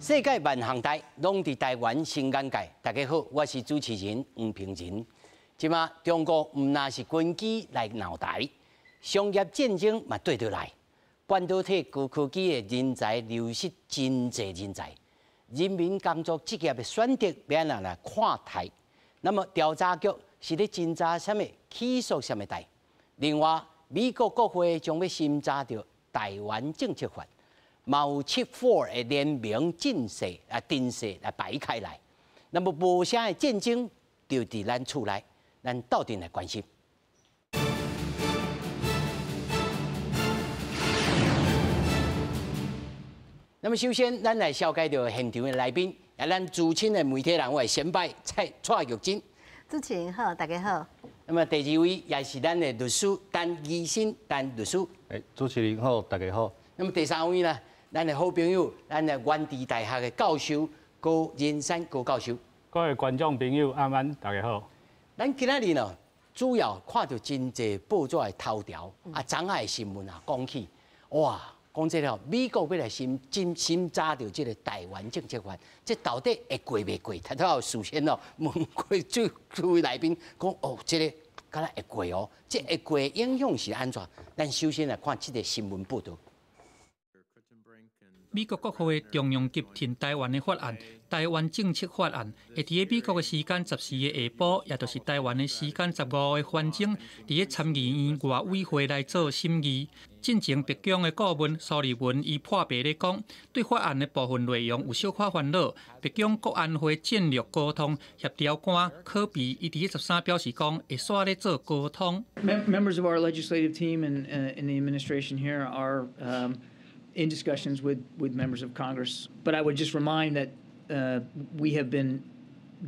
世界萬項代攏佇台灣新眼界。大家好，我是主持人黃平仁。這馬中國毋但是軍機來鬧台，商業戰爭嘛綴著來。半導體高科技的人才流失真濟人才，人民工作職業的選擇欲按怎來看待？那麼調查局是咧偵查啥物起訴啥物代？另外，美國國會將欲審查著台灣政策法。嘛有七 four 的聯盟陣勢啊，陣勢來擺開來。那麼無聲的戰爭就佇咱厝內，咱鬥陣來關心。那麼首先，咱來紹介著現場的來賓，啊，咱資深的媒體人，我的先輩蔡蔡玉珍。主持人好，大家好。那麼第二位也是咱的律師陳義新陳律師。欸，主持人好，大家好。那麼第三位呢？咱的好朋友，咱的元智大學的教授高仁山高教授。各位觀眾朋友，晚安，大家好。咱今仔日呢，主要看著真濟報紙的頭條，啊，昨下的新聞啊，講起，哇，講這個美國欲來審審審查著這個台灣政策法，這到底會過袂過？頭拄仔事先哦，問過諸位來賓，講哦，這個敢若會過哦，這會過的影響是按怎？咱首先來看這個新聞報導。美國國會重量級挺台灣的法案《台灣政策法案》，會佇咧美國的時間14個下晡，也就是台灣的時間15個分鐘，佇咧參議院外委會來做審議。進前白宮的顧問蘇利文伊破白咧講，對法案的部分內容有小可煩惱。白宮國安會戰略溝通協調官科比伊佇咧13表示講，會煞咧做溝通。 Members of our legislative team and in the administration here are in discussions with members of Congress. But I would just remind that we have been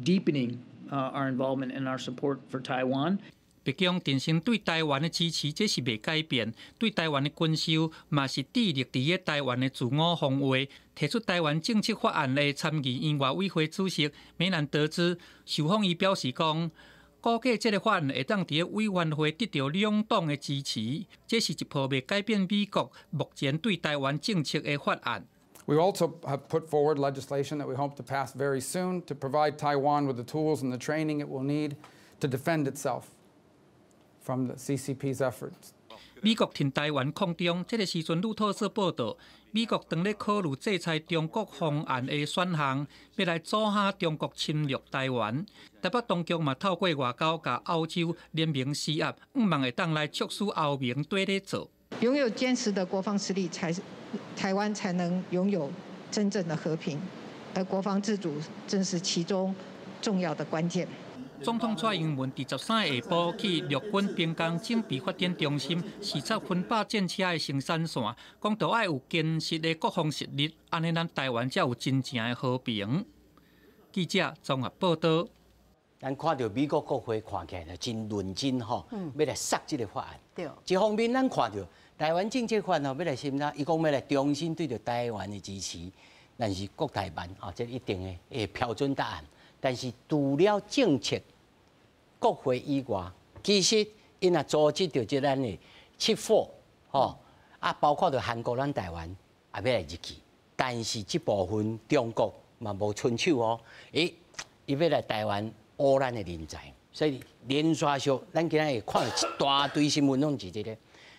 deepening our involvement and our support for Taiwan. 白宮重申對台灣的支持，這是袂改變。對台灣的軍售嘛是致力佇咧台灣的自我防衛。提出台灣政策法案的參議院外委會主席梅蘭德茲受訪，伊表示講，估計這個法案會當佇咧委員會得著兩黨的支持，這是一部袂改變美國目前對台灣政策的法案。 We also have put forward legislation that we hope to pass very soon to provide Taiwan with the tools and the training it will need to defend itself from the CCP's efforts. 美國挺台灣抗中，這個時陣路透社報導，美國當咧考慮制裁中國方案的選項，欲來阻嚇中國侵略台灣。台北當局嘛透過外交，共歐洲聯盟施壓，向望會當來促使歐盟綴咧做。擁有堅實的國防實力，才台灣才能擁有真正的和平，而國防自主正是其中重要的關鍵。總統蔡英文佇13下晡去陸軍兵工整備發展中心視察分霸戰車的生產線，講著愛有堅實的國防實力，按呢咱台灣才有真正的和平。記者綜合報導。咱看著美國國會看起來真認真吼，欲來殺這個法案。一方面，咱看著台灣政策法吼，欲來審查，伊講欲來重新對著台灣的支持，但是國台辦啊，這一定的會標準答案。但是除了政策，國會以外，其實𪜶也組織著這咱的七 four 吼，啊，包括著韓國、咱台灣也欲來入去，但是這部分中國嘛無伸手哦，欸，伊欲來台灣挖咱的人才，所以連續上，咱今仔日看著一大堆新聞攏是這個。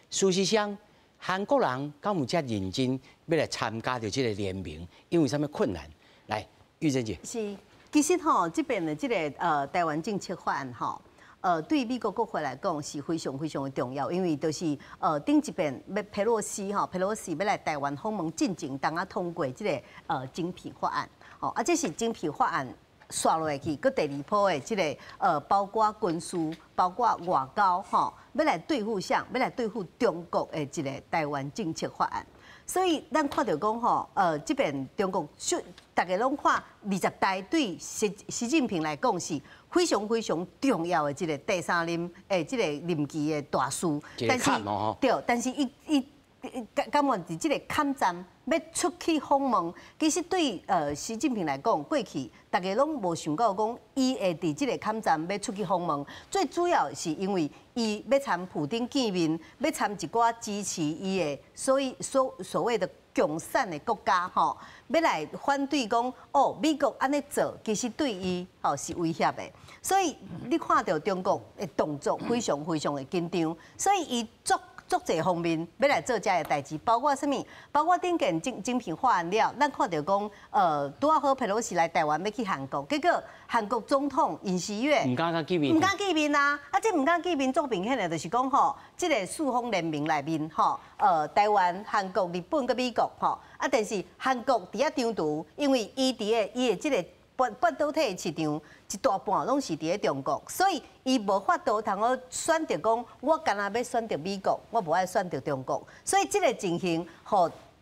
事實上，韓國人敢有遮認真欲來參加著這個聯盟？因為啥物困難？來，玉珍姐。是，其實吼，這邊的這個台灣政策法案吼，對美國國會來講是非常非常的重要，因為就是頂一遍欲佩洛西吼，佩洛西欲來台灣訪問進前，當仔通過這個晶片法案，吼，啊，這是晶片法案煞落去，閣第二波的這個包括軍事，包括外交，吼，欲來對付啥？欲來對付中國的一個台灣政策法案。所以咱看著講吼，這邊中國大家攏看20大對習習近平來講是非常非常重要的這個第三任的這個任期的大事。但是對，但是伊伊感感覺佇這個坎站欲出去訪問，其實對習近平來講，過去大家攏無想到講伊會佇這個坎站欲出去訪問。最主要是因為伊欲參普丁見面，欲參一寡支持伊的，所以所所謂的共产的国家吼，欲来反对讲哦，美國按呢做，其實對伊吼是威脅的。所以你看著中國的動作非常非常的緊張，所以伊足足濟方面欲來做遮个代誌，包括啥物？包括頂間晶片法案了，咱看著講，拄仔好佩洛西來台灣欲去韓國，結果韓國總統尹錫悅毋敢共見面，毋敢見面啊！啊，這毋敢見面，足明顯的就是講吼，這个四方聯盟內面吼，台灣、韓國、日本佮美國吼，啊，但是韓國佇遐張櫥，因為伊佇个伊的這个半導體的市場一大半攏是佇咧中國，所以伊無法度通好選擇講，我干焦欲選擇美國，我無愛選擇中國。所以這个情形，予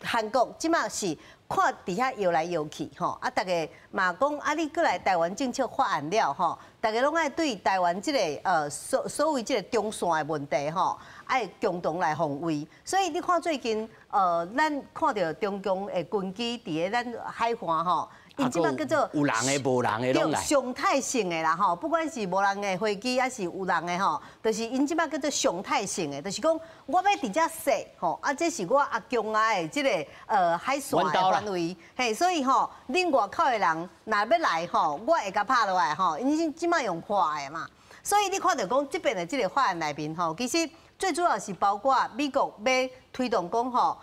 韓國這馬是看佇遐搖來搖去，吼啊，逐家嘛講啊，你閣來台灣政策法案了，吼，逐家攏愛對台灣這个所謂這个中線的問題，吼，愛共同來防衛。所以你看最近，咱看著中共的軍機佇咧咱海岸，吼。𪜶這馬叫做有人的、無人的攏來。常態性的啦吼，不管是無人的飛機，抑是有人的吼，就是𪜶這馬叫做常態性的，就是講我欲佇遮踅吼，啊，這是我阿公仔的這个海線的範圍，嘿，所以吼，恁外口的人若欲來吼，我會共拍落來吼，𪜶這馬用破的嘛，所以你看著講這邊的這个法案內面吼，其實最主要是包括美國欲推動講吼，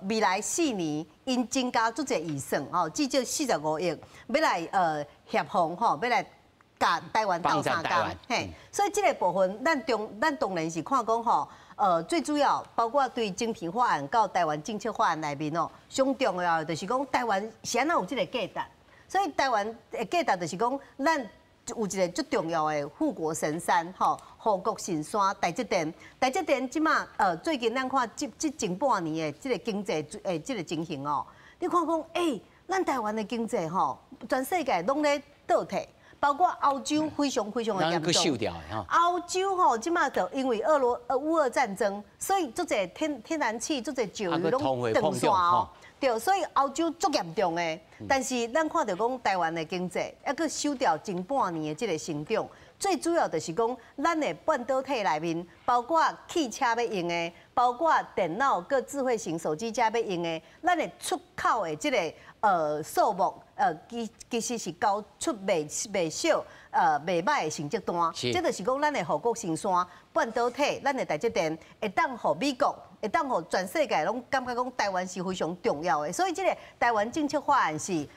未來4年，𪜶增加足濟預算吼，至少45億，欲來協防吼，欲來共台灣鬥相共，嘿，所以這个部分，咱當然是看講吼，最主要包括對晶片法案到台灣政策法案內面哦，上重要的就是講台灣是按怎有這个價值，所以台灣的價值就是講咱有一个足重要的護國神山，吼，護國神山台積電，台積電這馬最近咱看這近半年的這个經濟的這个情形哦，你看講，欸，咱台灣的經濟吼，全世界攏咧倒退，包括歐洲非常非常的嚴重。歐洲吼，這馬就因為烏俄戰爭，所以足濟天然氣、足濟石油攏斷線哦。對，所以歐洲足嚴重的，但是咱看著講台灣的經濟，猶閣守牢前半年的這个成長，最主要就是講咱的半導體內面，包括汽車欲用的，包括電腦閣智慧型手機遮欲用的，咱的出口的這个數目，其實是交出袂少袂䆀的成績單。這就是講咱的護國神山半導體，咱的台積電會當予美國，會當予全世界攏感覺講台灣是非常重要的，所以這个台灣政策法案是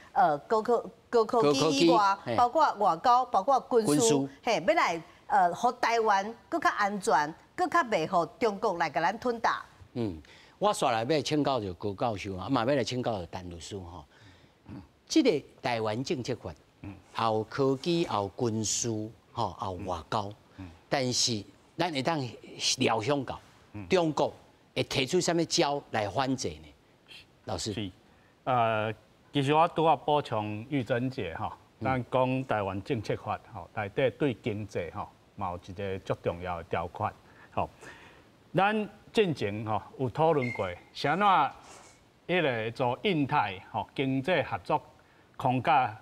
高科技以外，包括外交，包括軍事，嘿，欲來予台灣閣較安全，閣較袂予中國來共咱吞打。嗯，我煞來欲請教著高教授啊，嘛欲來請教著陳律師吼。這个台灣政策法，也有科技，也有軍事，吼，也有外交，但是咱會當料想到中國會提出啥物招來反制呢？老師，是，其實我拄仔補充玉珍姐吼，咱講台灣政策法吼，內底對經濟吼，嘛有一个足重要的條款吼。咱進前吼有討論過，是按怎彼个做印太吼經濟合作框架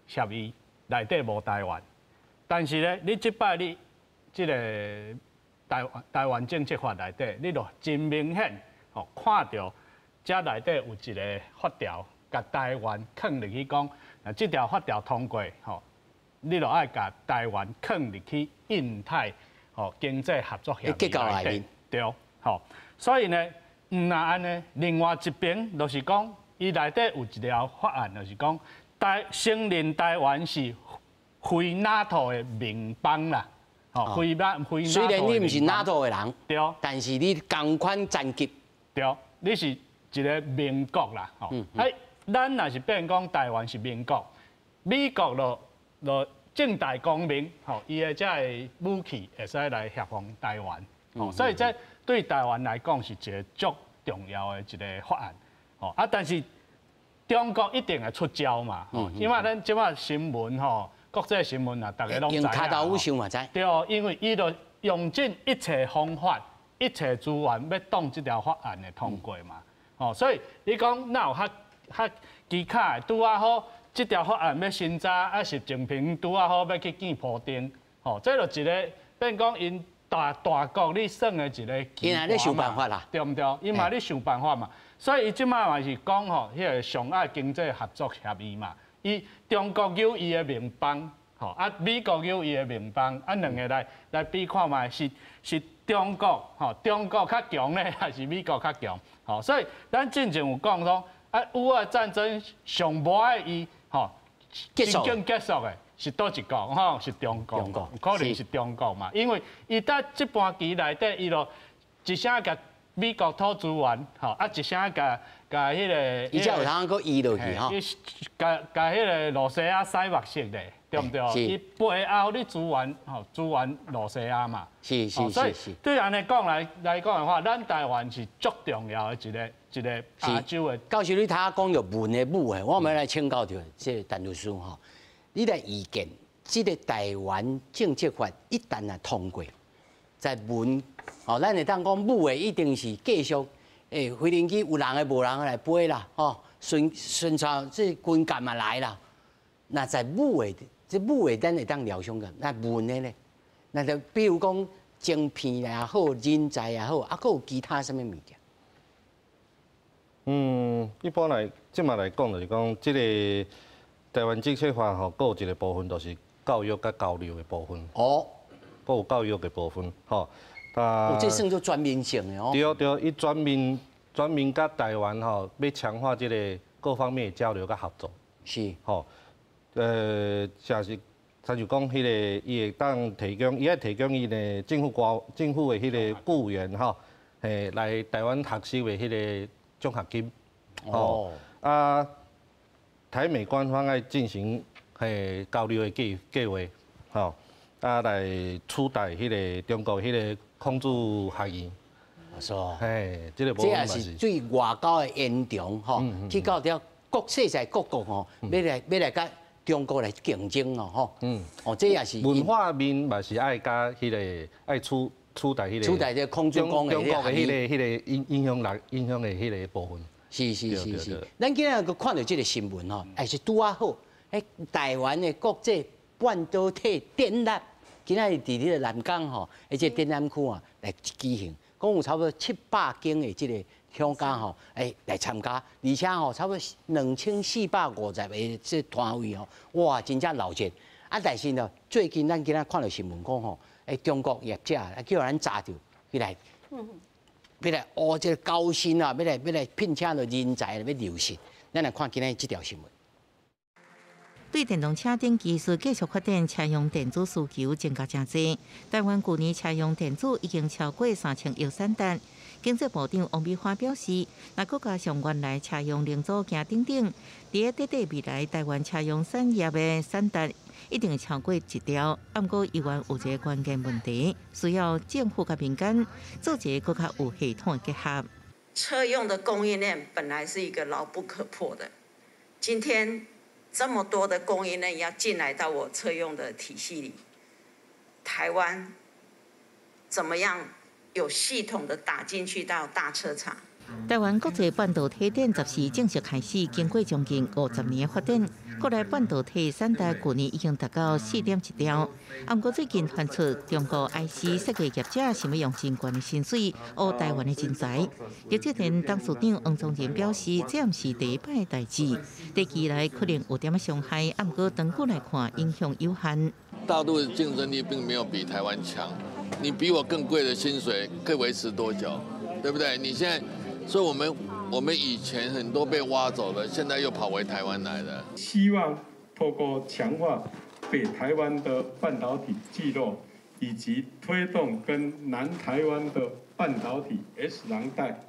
協議內底無台灣，但是咧，你這擺你這个台灣政策法內底，你就真明顯吼看著遮內底有一个法條，共台灣囥入去講，若這條法條通過吼，你就愛共台灣囥入去印太吼經濟合作協議內底，對，吼，所以呢，毋但按呢，另外一邊就是講，伊內底有一條法案，就是講承認台灣是非 NATO 的盟邦啦。非非雖然你毋是 NATO 的人，對，但是你仝款層級，對，你是一个盟國啦，吼。哎，咱若是變講台灣是盟國，美國就正大光明，吼，伊的這个武器會使來協防台灣，吼，所以這對台灣來講是一个足重要的一个法案，吼。啊，但是中國一定會出招嘛，吼，因為咱這馬新聞吼。國際新聞啊，逐家攏知影。跤頭想嘛知。對，因為伊就用盡一切方法、一切資源，欲擋這條法案的通過嘛。哦，所以你講哪有較較蹊蹺的？拄仔好，這條法案欲審查，啊，習近平拄仔好欲去見普丁，吼，這就一个變講𪜶大大國咧耍的一个。𪜶也咧想辦法啦，對毋對？𪜶嘛咧想辦法嘛。所以伊這擺嘛是講吼，彼个上海經濟合作協議嘛，伊中國有伊的盟邦，吼啊美國有伊的盟邦，啊兩个來比看覓是中國吼，中國較強咧，還是美國較強？吼，所以咱進前有講說，啊烏俄戰爭上無愛伊吼，結束結束的是佗一國吼，是中國，可能是中國嘛，因為伊佇這盤棋內底，伊就一聲共美國討資源，吼啊一聲共彼个，伊才有通閣移落去吼，共彼个露西亞洗目色咧，對毋對？伊背後咧支援吼，支援露西亞嘛。所以對按呢講來講的話，咱台灣是足重要的一個亞洲的。教授，你頭仔講著文的武的，我們來請教著這個陳律師吼，你來預見這个台灣政策法一旦若通過，在文哦，咱會當講武的一定是繼續，飛行機有人的無人的來飛啦，吼，順順暢這軍艦嘛來啦。那在武的，這武的咱會當料想個，那文的呢？那就比如講晶片也好，人才也好，啊，閣有其他啥物物件？一般來這馬來講，就是講這个台灣政策法吼，閣有一个部分就是教育佮交流的部分。閣有教育的部分，吼。啊，這算做全面性的哦。對對，伊全面全面佮台灣吼，欲強化這个各方面的交流佮合作。吼，像是親像講彼个，伊會當提供，伊愛提供伊的政府官政府的彼个僱員吼，嘿，來台灣學習的彼个獎學金。啊，台美官方愛進行嘿交流的計劃，吼，啊來取代彼个中國彼个孔子學院。是哦。嘿，這个這也是對外交的延長吼，去到了國世界各國吼，欲來佮中國來競爭哦，吼。哦，這也是文化面嘛是愛佮彼个愛取代彼个取代這孔子講的中國的彼个影響力影響的彼个部分。是是是是，咱今日閣看著這个新聞吼，也是拄仔好，台灣的國際半導體展覽，今仔日佇這个南港吼，這个展覽區啊來舉行，講有差不多700間的這个廠家吼，來參加，而且吼差不多2450个這攤位吼，哇，真正鬧熱。啊，但是呢，最近咱今仔看著新聞講吼，中國業者啊叫咱查著起來。欲來挖這个高薪啊，欲來聘請著人才，欲流失。咱來看今仔這條新聞。對電動車等技術繼續發展，車用電子需求增加誠濟。台灣舊年車用電子已經超過3000億產值。經濟部長王美花表示，若閣加上原來車用零組件等等，佇咧短短未來，台灣車用產業的產值一定會超過1兆。啊，毋過猶原有一个關鍵問題，需要政府佮民間做一个閣較有系統的結合。車用的供應鏈本來是一個牢不可破的，今天這麼多的供應鏈要進來到我車用的體系裡，台灣怎麼樣有系統的打進去到大車廠？台灣國際半導體展14正式開始，經過將近50年的發展，國內半導體產值舊年已經達到4.1兆。啊，毋過最近傳出中國 IC 設計業者想欲用真懸的薪水挖台灣的人才。台積電董事長黃宗仁表示，這毋是第一擺的代誌，短期內可能有點仔傷害，啊，毋過長久來看影響有限。大陸的競爭力並沒有比台灣強，你比我更貴的薪水可以維持多久？對不對？你現在。所以，我們以前很多被挖走的，現在又跑回台灣來了。希望透過強化北台灣的半導體聚落，以及推動跟南台灣的半導體 S 廊帶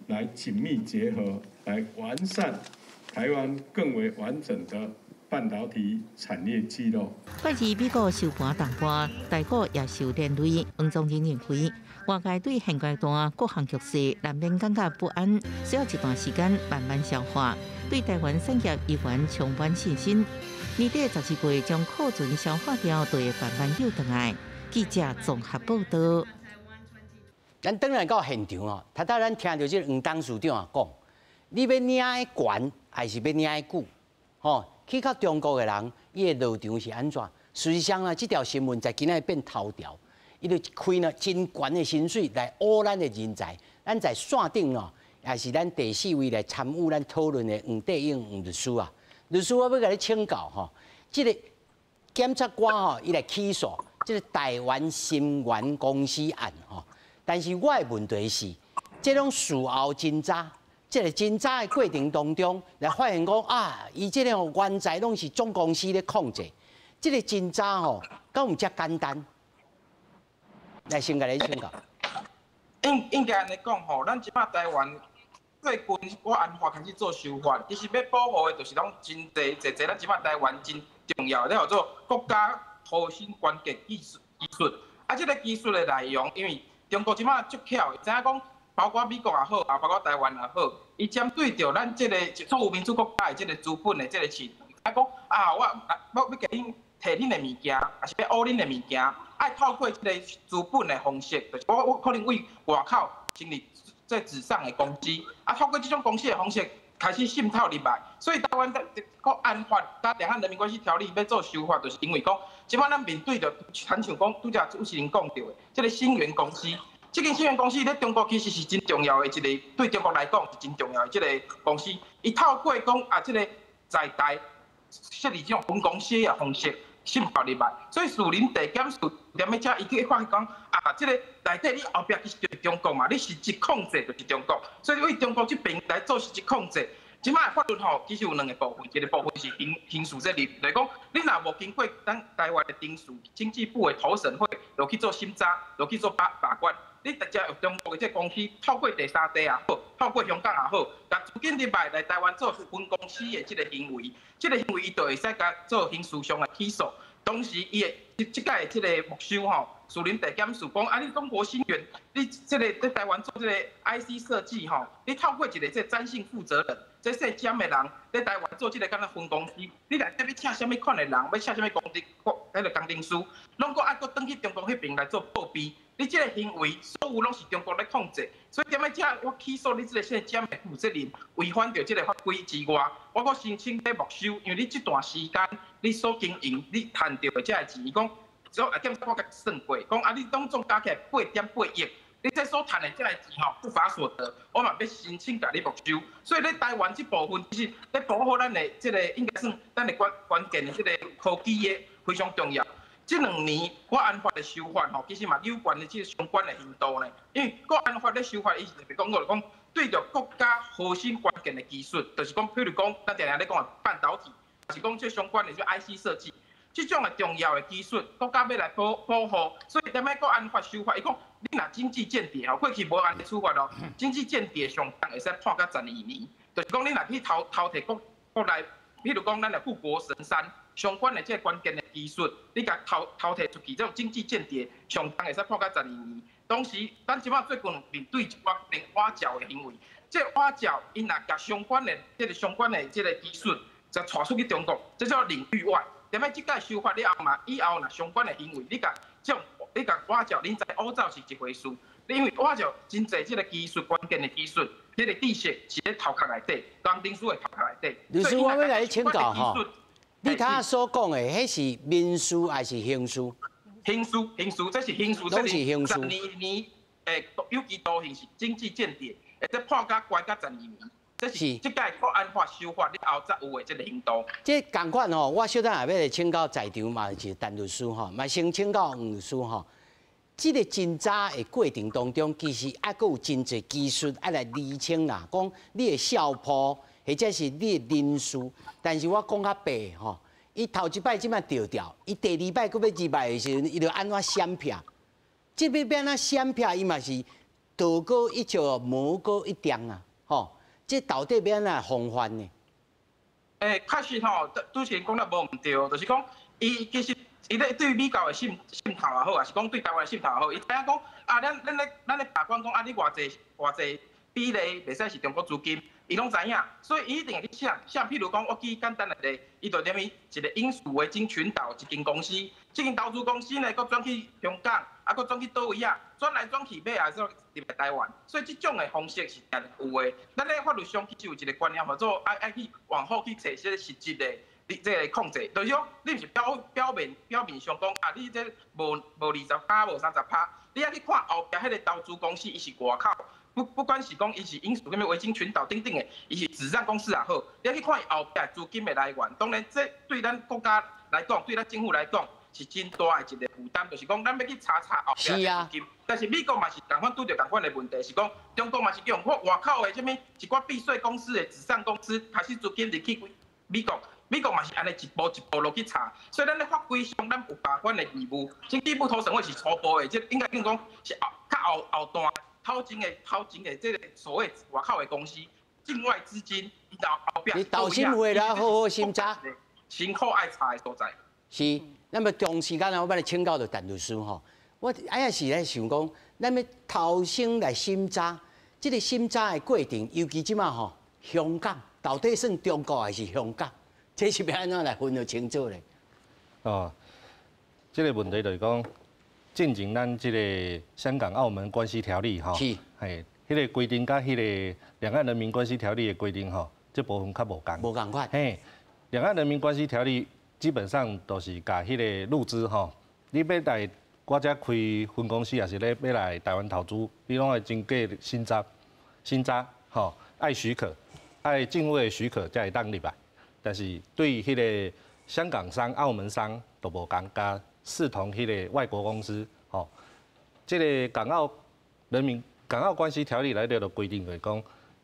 來緊密結合，來完善台灣更為完整的半導體產業聚落。拜二美國收盤重盤，台股也受連累。黃宗仁認為，外界對現階段各項局勢難免感覺不安，需要一段時間慢慢消化。對台灣產業依然充滿信心。年底12月將庫存消化掉，就會慢慢又轉來。記者綜合報道。咱轉來到現場哦，頭拄咱聽著這個黃董事長啊講，你欲領得懸，還是欲領得久？吼，去到中國的人，伊的落場是按怎？事實上啊，這條新聞在今仔變頭條。伊就開呢真懸的薪水來挖咱的人才，咱在線頂哦，也是咱第四位來參與咱討論的黃帝勇黃律師啊。律師，我欲共你請教吼，這个檢察官吼，伊來起訴這个台灣芯源公司案吼，但是我的問題是，這種事後偵查，這个偵查的過程當中，來發現講啊，伊這个原材攏是總公司咧控制，這个偵查吼，敢有遮簡單？來，先共你請教。應該按呢講吼，咱這擺台灣最近國安法開始做修法，其實欲保護的就是攏真濟濟濟，咱這擺台灣真重要的，叫做國家核心關鍵技術。啊，這个技術的內容，因為中國這擺足巧，知影講，包括美國也好，啊，包括台灣也好，伊針對著咱這个所有民主國家的這个資本的這个市場，啊講啊，我欲共恁提恁的物件，抑是欲挖恁的物件，愛透過這个資本的方式，就是我可能為外口成立這紙上的公司，啊，透過這種公司的方式開始滲透入來，所以台灣的國安法佮兩岸人民關係條例欲做修法，就是因為講，這擺咱面對著，親像講拄才主持人講著的，這个芯源公司，這間芯源公司咧中國其實是真重要的一个，對中國來講是真重要的這个公司，伊透過講啊，這个在台設立這種分公司的方式。滲透入來，所以士林地檢署踮咧遮，伊去發現講啊，這个內底你後壁其實就是中國嘛，你實質控制就是中國，所以為中國這邊來做實質控制。這擺法律吼，其實有兩个部分，一个部分是刑事責任，就是講你若無經過咱台灣的程序，經濟部的投審會落去做審查，落去做把關，你直接用中國的這个公司透過第三地也好，透過香港也好，共資金入來來台灣做分公司的這个行為，這个行為伊就會使共做刑事上的起訴。當時伊會這擺的這个沒收吼，士林地檢署講啊，你中國芯源，你這个佇台灣做這个 IC 設計吼，你透過一个這个詹姓負責人，這姓詹的人，佇台灣做這个敢若分公司，你內底欲請啥物款的人，欲請啥物彼个工程師，攏閣愛閣轉去中國彼邊來做報備。你這个行為，所有攏是中國咧控制，所以踮咧遮我起訴你這个姓詹的負責人違反著這个法規之外，我閣申請欲沒收，因為你這段時間你所經營、你賺著的這个錢，伊講，所以檢察官共算過，講啊，你攏總加起來8.8億，你這所賺的這个錢吼，不法所得，我嘛欲申請共你沒收。所以咧台灣這部分，其實咧保護咱的這个應該算咱的關鍵的這个科技的非常重要。這兩年國安法的修法吼，其實嘛有關的這个相關的刑度呢。因為國安法咧修法，伊是特別講過，講對著國家核心關鍵的技術，就是講，譬如講，咱定定咧講的半導體，抑是講這相關的這 IC 設計，這種的重要的技術，國家欲來保護。所以踮咧國安法修法，伊講你若經濟間諜吼，過去無按呢處罰哦，經濟間諜上重會使判到12年，就是講你若去偷提國內，譬如講咱的護國神山。相關的這个關鍵的技術，你共偷提出去，這種經濟間諜上重會使判到12年。當時，咱這擺最近面對一寡連挖角的行為，這挖角𪜶若共相關的這个相關的這个技術，就帶出去中國，這叫領域外。踮咧這擺修法了後嘛，以後若相關的行為，你共這種你共挖角，人才挖走是一回事，因為挖角真濟這个技術關鍵的技術，這个知識是咧頭殼內底，工程師的頭殼內底。律師，我欲共你請教吼。你頭仔所講的，彼是民事還是刑事？刑事，刑事，這是刑事，攏是刑事。12年有期徒刑是經濟間諜，會使判甲關甲12年。這是這擺國安法修法了後才有的這个刑度。這仝款吼，我小等下欲來請教在場嘛是陳律師吼，嘛先請教黃律師吼。這个偵查的過程當中，其實猶閣有真濟技術愛來釐清啦，講你的校譜。或者是你的人事，但是我講較白吼，伊頭一擺這擺著掉，伊第二擺閣欲入來的時陣，伊就按怎閃避？這欲按怎閃避？伊嘛是道高一尺，魔高一丈啊！吼，這到底欲按怎防範呢？欸，確實吼，主持人講得無毋對，就是講，伊其實伊咧對美國的滲透也好，抑是講對台灣滲透也好，伊知影講啊，咱咧把關講啊，你偌濟偌濟比例袂使是中國資金。伊攏知影，所以伊一定會去想，像譬如講，我舉簡單的例，伊就踮去一個英屬維京群島一間公司，這間投資公司呢，閣轉去香港，啊，閣轉去佗位啊，轉來轉去，尾後煞入來台灣，所以這種的方式是定有的。咱咧法律上其實有一个觀念，叫做愛去往後去揣這个實質的，你這个控制，就是講你毋是表面上講啊，你這無20%，無30%，你愛去看後壁彼个投資公司，伊是外口。不管是讲伊是英属啥物维京群岛等等的，伊是纸上公司也好，你要去看伊后壁资金的来源。当然，这对咱国家来讲，对咱政府来讲是真大的一个负担，就是讲咱欲去查查后壁的资金。但是美国嘛是仝款拄著仝款的问题，是讲中国嘛是用外口的啥物一寡避税公司的纸上公司开始资金入去美国，美国嘛是按呢一步一步落去查。所以咱咧法规上，咱有把关的义务。这内部投审会是初步的，这应该讲是后较后后段。头前的这个所谓外口的公司，境外资金，伊后后壁。你投审会啦，好好审查，辛苦爱查的所在。是，那么长时间啊，我欲来请教著陈律师吼，我哎呀是咧想讲，咱欲头先来审查，这个审查的过程，尤其这马吼，香港到底算中国还是香港？这是欲按怎来分得清楚咧？哦，这个问题就是讲。进前咱这个香港、澳门关系条例吼，嘿，彼个规定佮彼个两岸人民关系条例的规定吼，这部分较无仝。无仝款。嘿，两岸人民关系条例基本上都是共彼个陆资吼，你欲来我遮开分公司，抑是咧欲来台湾投资，你拢爱经过审查、审查吼，爱许可，爱政府的许可才会当入来。但是对彼个香港商、澳门商都无仝，佮视同彼个外国公司，吼，这个港澳人民港澳关系条例内底就规定，就是讲，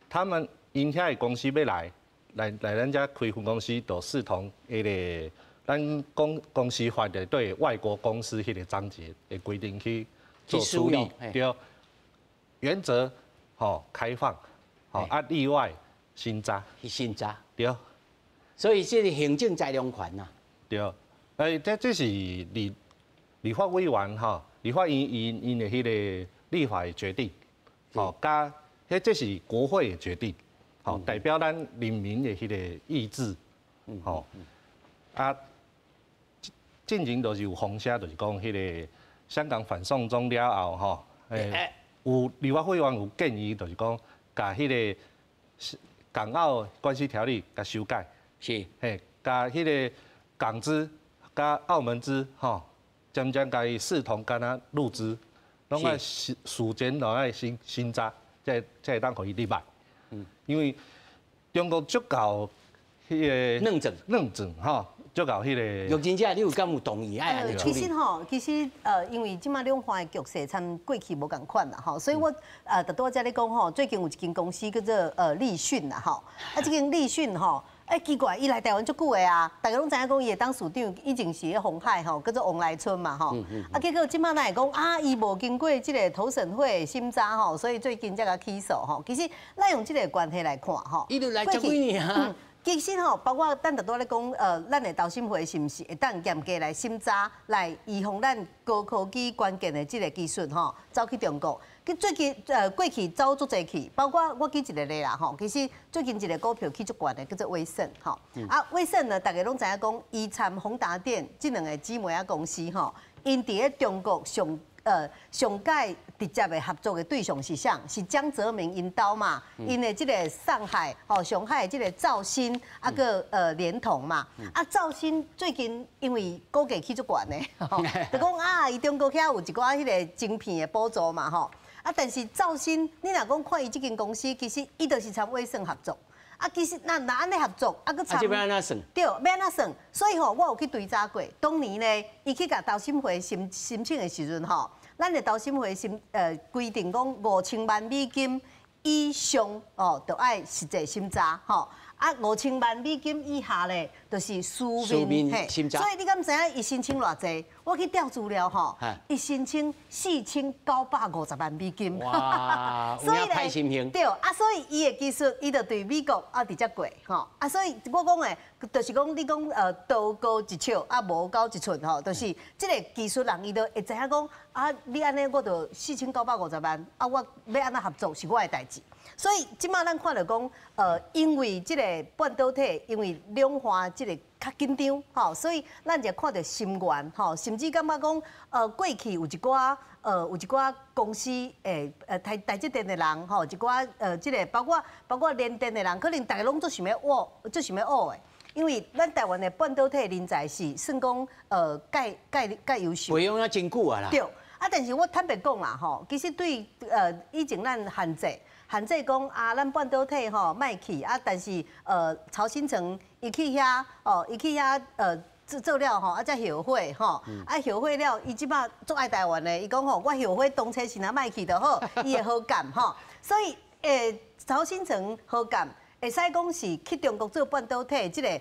他们𪜶遐的公司欲来来咱遮开分公司，就视同彼个咱公司法的对外国公司彼个章节的规定去做处理，对，原则吼开放，吼啊例外审查，去审查，对，所以这是行政裁量权呐，对。哎，这是立法委员吼，立法院𪜶的彼个立法的决定，吼，佮彼这是国会的决定，吼，代表咱人民的彼个意志，吼，啊，进前就是有风声，就是讲彼个香港反送中了后，吼，欸，有立法委员有建议，就是讲共彼个港澳关系条例共修改，嘿，共彼个港资。佮澳门资吼，渐渐共伊视同敢若陆资，拢爱事前拢爱审审查，才会当予伊入来。因为中国足够彼个论证论证吼，足够彼个。玉珍姐，你有敢有同意爱按呢处理？其实吼，其实因为这马两岸的局势参过去无仝款啦吼，所以我拄拄仔咧讲吼，最近有一间公司叫做立讯啦吼，啊，这间立讯吼。欸，奇怪，伊来台湾足久的啊，大家拢知影讲伊的董事长以前是咧鸿海吼，叫做王来春嘛吼。啊，结果这马哪会讲啊，伊无经过这个投审会审查吼，所以最近才共起诉吼。其实咱用这个关系来看吼，伊就来足几年啊。其实吼，包括咱拄拄咧讲，咱的投审会是毋是会当严格来审查，来预防咱高科技关键的这个技术吼，走去中国？最近过去走足济去，包括我举一个例啦吼，其实最近一个股票起足悬的，叫做威盛吼。啊，威盛呢，大家拢知影讲，伊参宏达电这两个姊妹仔公司吼，𪜶伫咧中国上盖直接的合作的对象是啥？是江泽民𪜶兜嘛？𪜶的这个上海吼，上海的这个兆新啊，阁联通嘛。啊，兆新最近因为股价起足悬的，就讲啊，伊中国遐有一寡彼个晶片的补助嘛吼。啊，但是兆新，你若讲看伊这间公司，其实伊就是参威盛合作。啊，其实那若按呢合作，啊，阁参欲按怎算？对，欲按怎算？所以吼，我有去追查过，当年呢，伊去共投审会申申请的时阵吼，咱的投审会审规定讲5000万美金以上哦，就爱实际审查吼。啊，5000万美金以下咧，就是书面审查。所以你敢知影伊申请偌济？我去调资料吼，伊申请4950万美金。哇，所以咧，对啊，所以伊的技术，伊就对美国啊直接过吼。啊，所以我讲的，就是讲你讲道高一尺啊，魔高一寸吼，就是这个技术人伊就会知影讲啊，你按呢我就4950万啊，我欲按怎合作是我的代志。所以这马咱看著讲，因为这个半导体，因为两岸这个较紧张，吼，所以咱就看著心愿，吼，甚至感觉讲，过去有一寡，有一寡公司，诶，台积电的人，吼，一寡，这个包括联电的人，可能大家拢足想欲学，足想欲学的，因为咱台湾的半导体人才是算讲，盖盖盖优秀，培养了真久啊啦。对。啊，但是我坦白讲啦吼，其实对以前咱限制，限制讲啊，咱半导体吼莫去啊，但是曹兴诚伊去遐哦，伊去遐做做了吼，啊才后悔吼，啊后悔了，伊这摆足爱台湾的，伊讲吼，我后悔当初是若莫去就好，伊会好感吼，所以曹兴诚好感，会使讲是去中国做半导体这个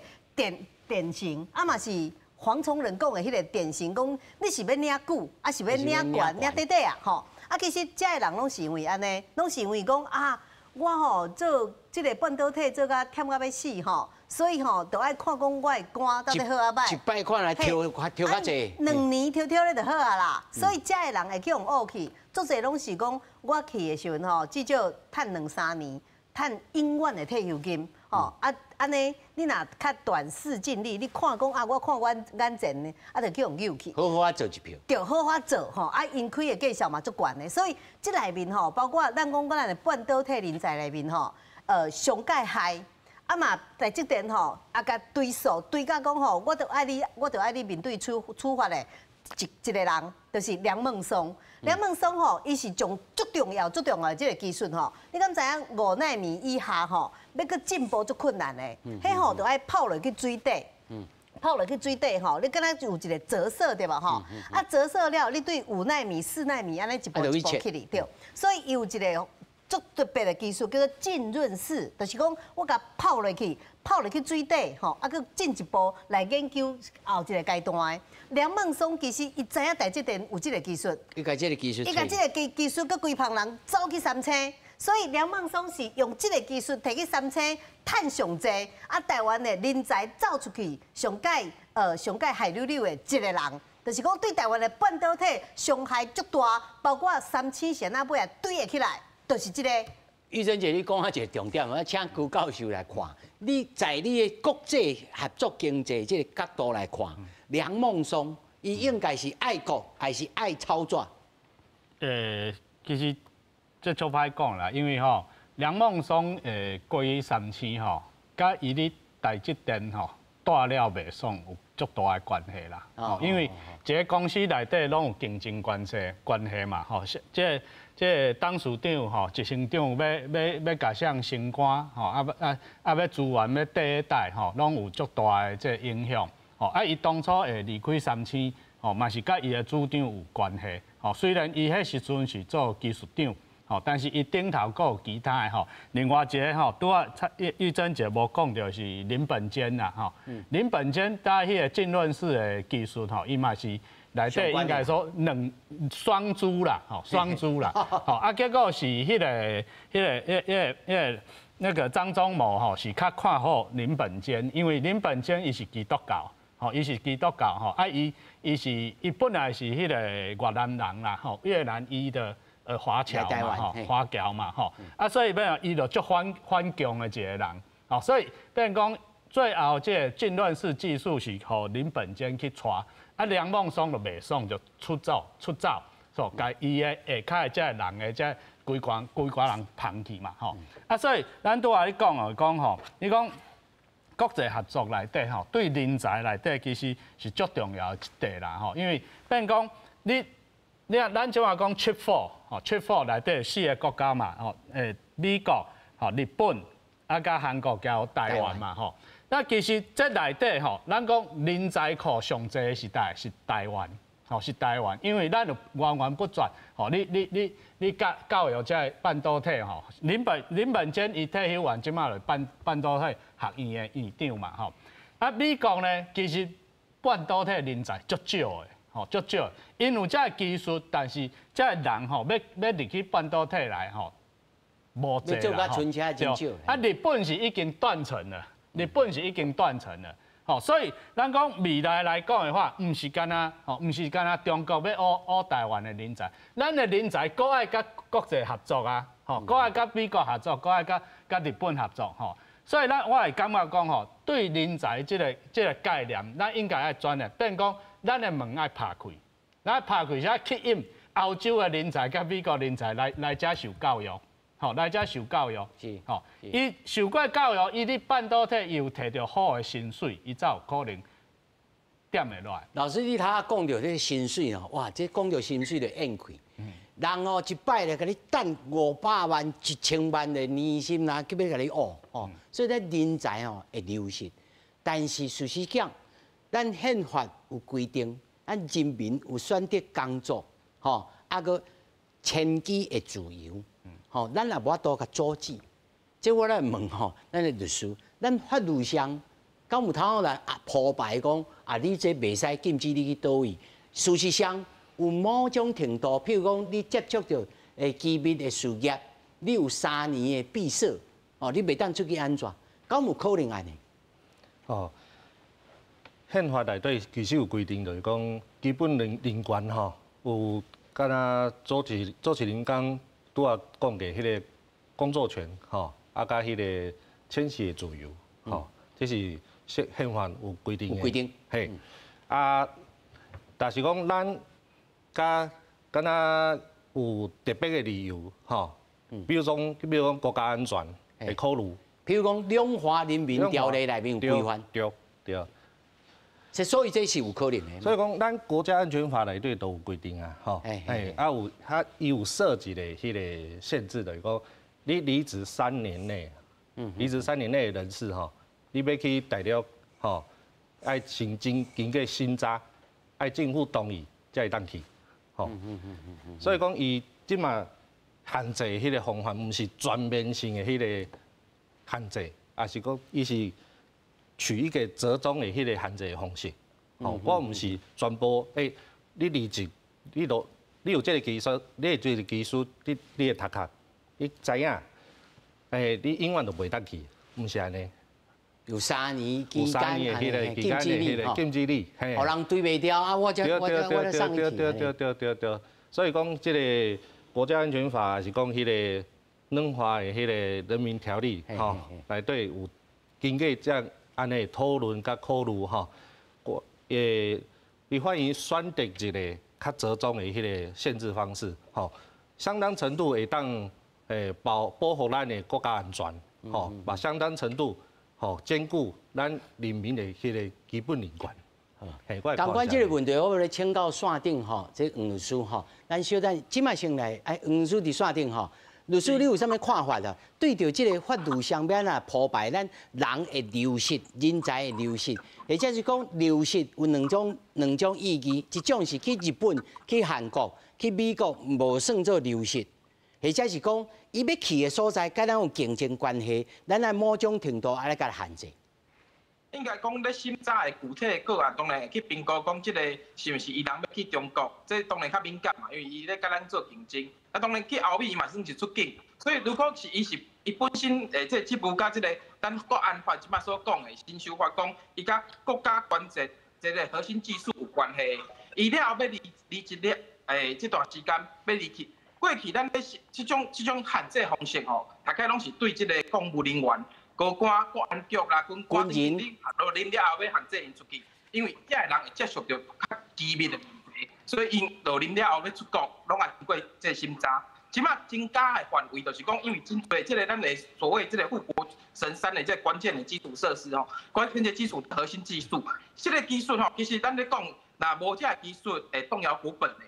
典型，啊嘛是黄崇仁讲的彼个典型，讲你是欲领久，啊是欲领悬，领短短啊吼，啊其实遮的人拢是因为按呢，拢是因为讲啊，我吼做这个半导体做甲忝甲欲死吼，所以吼，就爱看讲我的肝到底好抑歹。一摆看来跳跳较济。2年跳跳咧就好啊啦，所以遮的人会去予唵去，足济拢是讲我去的时阵吼，至少趁2、3年，趁永远的退休金，吼啊按呢，你若较短视近利，你看讲啊，我看我眼前的，啊就去予诱去。好好仔做一票。对，好好做吼，啊𪜶开的价数嘛足悬的，所以这内面吼，包括咱讲咱的半导体人才内面吼，上盖害。啊嘛，台积电吼，啊共追溯追到讲吼，我著爱你，我著爱你面对处处罚的一个人，就是梁孟松。梁孟松吼，伊是从足重要、足重要的这个技术吼。你敢知影5纳米以下吼，欲阁进步足困难的，彼吼著爱泡落去水底。泡落去水底吼，你敢若有一个折射对无吼？啊折射了，你对5纳米、4纳米按呢一步一步起哩对。所以伊有一个足特别的技术叫做浸润式，就是讲我共泡落去，泡落去水底吼，啊，阁进一步来研究后一个阶段的。梁孟松其实伊知影台积电有这个技术，伊共这个技术，伊共这个技术，阁规棚人走去三星，所以梁孟松是用这个技术提去三星，趁上济，啊，台湾的人才走出去，上盖害溜溜的一个人。就是讲对台湾的半导体伤害足大，包括三星是按怎尾仔堆会起来。就是这个。玉珍姐，你讲啊一个重点，我请邱教授来看。你在你的国际合作经济这个角度来看，梁孟松伊应该是爱国还是爱操作？其实这足歹讲啦，因为吼梁孟松过去三星吼，佮伊咧台积电吼蹛了袂爽有足大的关系啦。哦，因为一个公司内底拢有竞争关系嘛，吼，这董事长吼、执行长欲共谁升官吼，啊欲资源欲缀代吼，拢有足大的这影响。吼，啊，伊当初会离开三星，吼，嘛是佮伊的主张有关系。吼，虽然伊彼时阵是做技术长，吼，但是伊顶头阁有其他的吼。另外一个吼，拄仔玉珍姐无讲著是林本坚啦，吼。林本坚搭彼个浸润式的技术吼，伊嘛是。内底应该说两双猪啦，吼双猪啦，吼啊，结果是彼个张忠谋吼是较看好林本坚，因为林本坚伊是基督教，吼伊是基督教吼，啊伊本来是彼个越南人啦，吼越南裔的华侨嘛，吼华侨嘛，吼啊所以变伊就足反共的一个人，吼所以变讲最后这个浸润式技术是予林本坚去带。啊，梁孟松就袂爽，就出走，说共伊的下跤的这个人的这规寡规寡人捧去嘛，吼。啊，所以咱拄仔咧讲哦，讲吼，你讲国际合作内底吼，对人才内底其实是足重要的一块啦，吼。因为变讲你啊，咱这马讲 Chip Four，吼，Chip Four 内底四个国家嘛，吼，美国、吼、日本、啊，佮韩国佮台湾嘛，吼。那其实这内底吼，咱讲人才库上济的是台是台湾，吼是台湾，因为咱有源源不绝，吼你教育这半导体吼，林本坚伊退休完，这马就半导体学院的院长嘛，吼。啊，美国呢，其实半导体人才足少的，吼足少，𪜶有这个技术，但是这个人吼，欲入去半导体来吼，无济啦，吼。啊，日本是已经断层了。日本是已经断层了，吼，所以咱讲未来来讲的话，毋是干焦，吼，毋是干焦中国欲挖挖台湾的人才，咱的人才阁爱佮国际合作啊，吼，阁爱佮美国合作，阁爱佮日本合作，吼，所以咱我会感觉讲吼，对人才这个概念，咱应该爱转的，变讲咱的门爱拍开，咱拍开才吸引欧洲的人才佮美国人才来遮受教育。吼，来遮受教育，吼，伊受过教育，伊伫半导体伊有提著好的薪水，伊才有可能點會落來。老師，你頭仔講著這个薪水哦，哇，這講著薪水就咽氣。人哦，一擺咧，共你等500萬、1000萬的年薪啦，去欲共你學哦。所以咧，人才哦會流失。但是事實講，咱憲法有規定，咱人民有選擇工作，吼，啊閣遷居的自由，吼，咱也無法度共阻止。這我來問吼，咱的律師，咱法律上敢有通來啊鋪排講啊？你這袂使禁止你去佗位。事實上，有某種程度，譬如講你接觸著機密的事業，你有3年的閉鎖，哦，你袂當出去按怎？敢有可能按呢？哦，憲法內底其實有規定，就是講基本人權吼，有敢若主持人剛拄仔講過彼个工作權吼，啊，佮彼个遷徙的自由，吼，這是憲法有規定的。有規定。嘿，啊，但是講咱佮敢若有特別的理由，吼，比如講國家安全會考慮。譬如講《兩華人民條例》內面有規範。對對。所以這是有可能的。所以講，咱國家安全法內底都有規定啊，吼，哎，啊有，它伊有設計的彼个限制的，講你離職三年內，離職三年內的人士吼，你欲去大陸，吼，愛先經過審查，愛政府同意才會當去，吼。所以講，伊這馬限制彼个方法，毋是全面性的彼个限制，抑是講伊是取一個折中的彼个限制的方式。吼，我毋是全部，欸，你離職，你都你有這个技術，你有這个技術，你的讀殼，你知影，欸，你永遠都袂當去，毋是按呢。有三年期間，彼个禁止你，禁止你，予人對袂牢啊！我才送去。對對對對對對，所以講這个國家安全法是講彼个軟化的彼个人民條例，吼，內底有經過這樣按呢討論佮考慮，吼，國立法院選擇一个較折中的彼个限制方式，吼，相當程度會當保護咱的國家安全，吼，嘛相當程度。吼，兼顧咱人民的彼个基本人權。仝款這个問題，我欲來請教線頂吼，這黃律師吼，咱小等這擺先來，哎，黃律師佇線頂吼，律師你有啥物看法啊？對著這个法律上欲按怎鋪排，咱人會流失，人才會流失，或者是講流失有兩種意義，一種是去日本、去韓國、去美國，無算做流失。或者是講，伊欲去的所在，佮咱有競爭關係，咱愛某種程度愛來共限制。應該講咧審查的具體個案，當然會去評估講這个是毋是伊人欲去中國，這當然較敏感嘛，因為伊咧佮咱做競爭。啊，當然去歐美伊嘛算是出境，所以如果是伊是伊本身這个職務佮這个咱國安法這擺所講的新修法講，伊佮國家關鍵這个核心技術有關係，伊了後欲離職了，這段時間欲離去。過去咱咧這種限制方式吼，大概攏是對這个公務人員、高官、國安局啦、軍官，你落任了後欲限制𪜶出去，因為這个人會接觸著較機密的問題，所以𪜶落任了後欲出國，攏愛經過這个審查。這擺增加的範圍，就是講，因為真濟這个咱的所謂這个護國神山的這个關鍵的基礎設施吼，關鍵的基礎核心技術，這个技術吼，其實咱咧講，若無這个技術會動搖國本的。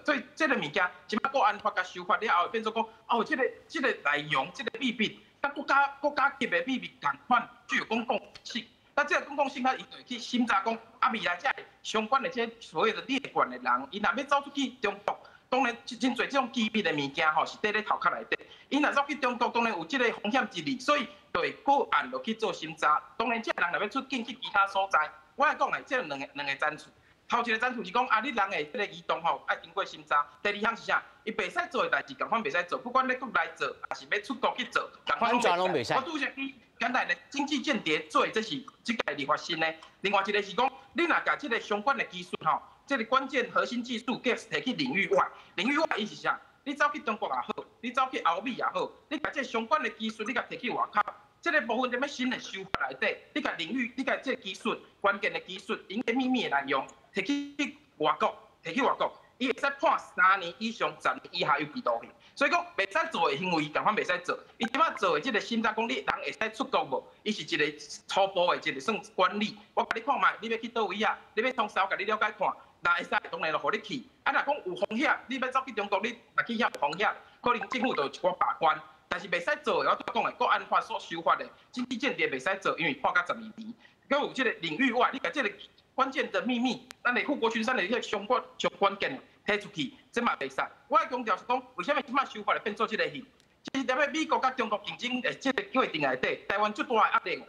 所以這个物件，這擺國安法共修法了後，變做講，哦，這个內容，這个秘密，佮國家級的秘密仝款，具有公共性。那這个公共性，他伊就會去審查講，啊，未來這相關的這所謂的列管的人，伊若欲走出去中國，當然真濟這種機密的物件吼，是佇咧頭殼內底。伊若走去中國，當然有這個風險之慮，所以就會個案落去做審查。當然，這个人若欲出境去其他所在，我來講的，這兩個層次。頭一個層次是講啊，你人的這个移動吼，愛經過審查。第二項是啥？伊袂使做的代誌，仝款袂使做，不管咧國內做，抑是欲出國去做，仝款攏袂使。我拄則舉簡單的經濟間諜做，這是這屆立法新的。另外一個是講，你若共這个相關的技術吼，這个關鍵核心技術給提去領域外，領域外伊是啥？你走去中國也好，你走去歐美也好，你共這个相關的技術，你共提去外口，這个部分踮咧新的修法內底，你共領域，你共這个技術關鍵的技術，𪜶的秘密的內容。提去外國，提去外國，伊會使判3年以上10年以下有期徒刑。所以講，袂使做的行為，仝款袂使做。伊這擺做的這個審查，講你人會使出國無？伊是一個初步的一個算管理。我共你看覓，你欲去佗位啊？你欲通羈，共你了解看，若會使，當然就予你去。啊，若講有風險，你欲走去中國，你若去遐有風險，可能政府就有一寡把關。但是袂使做的，我拄講的國安法所修法的，經濟間諜袂使做，因為判到12年。閣有這個領域外，你共這個關鍵的秘密，咱的護國群山的彼個相關上關鍵提出去，這嘛袂使。我愛強調是講，為啥物這擺修法會變做這個戲？其實踮咧美國佮中國競爭的這個過程內底，台灣足大的壓力。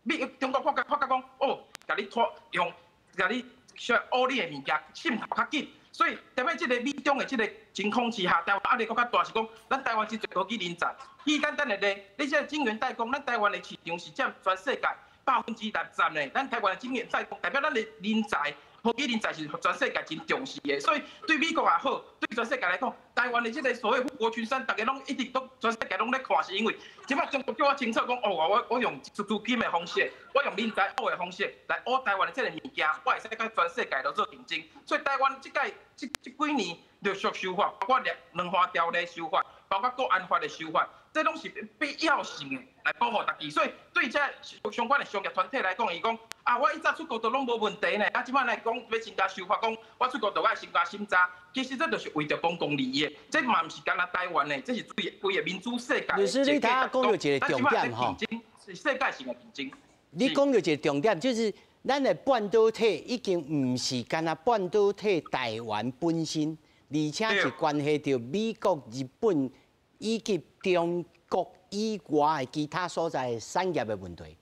美中國發覺講，哦，共你拖用，共你說烏你的物件滲透較緊，所以踮咧這個美中的這個情況之下，台灣壓力閣較大，是講咱台灣真濟科技人才。舉簡單的例，你這個晶圓代工，咱台灣的市場是佔全世界60%呢。咱台灣的晶圓代工代表咱的人才，科技人才是全世界真重視的。所以對美國也好，對全世界來講，台灣的這個所謂護國群山，逐家攏一直都全世界攏咧看，是因為這擺中國叫我清楚講，哦，我用資金的方式，我用人才挖的方式來挖台灣的這個物件，我會使佮全世界都做競爭。所以台灣這屆這幾年陸續修法，包括兩花條例修法，包括國安法的修法，這攏是必要性的來保護家己。所以對這相關的商業團體來講，伊講啊，我以前出國都攏無問題呢，啊，這擺來講欲增加修法，講我出國都愛先加審查，其實這就是為著公共利益，這嘛毋是干焦台灣的，這是規個民主世界。律師，你頭講著一個重點吼，是世界性的競爭。你講著一個重點，就是咱的半導體已經毋是干焦半導體台灣本身，而且是關係著美國、日本以及中國以外的其他所在產業的問題。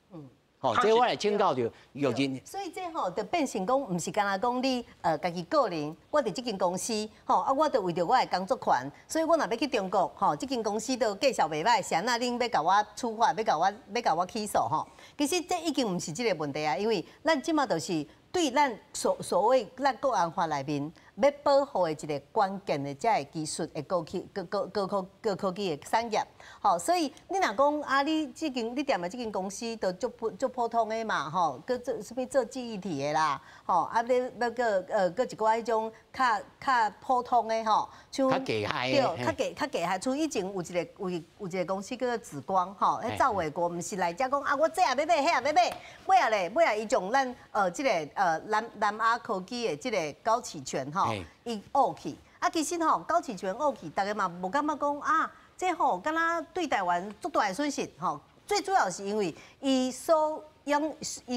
吼，這我來請教著玉珍。所以這吼就變成講，毋是干焦講你家己個人，我佇這間公司，吼啊，我就為著我的工作權，所以我若欲去中國，吼，這間公司都繼續袂䆀，是按怎恁欲共我處罰，欲共我起訴吼。其實這已經毋是這個問題啊，因為咱這馬就是對咱所謂咱國安法內面欲保護的一個關鍵的這个技術的高科技的產業，吼，所以你若講啊，你這間你踮的這間公司都足普通的嘛，吼，閣做啥物做記憶體的啦，吼，啊，你欲閣一寡彼種較普通的吼，像較低階對，較低階，像以前有一個公司叫做紫光，吼，彼走袂過，毋是來遮講啊，我這也欲買，彼也欲買，尾仔咧，尾仔伊將咱這個南亞科技的這個高啟全吼，伊挖去，啊，其實吼高啟全挖去，逐家嘛無感覺講啊，這吼敢若對台灣足大的損失吼。最主要是因為伊所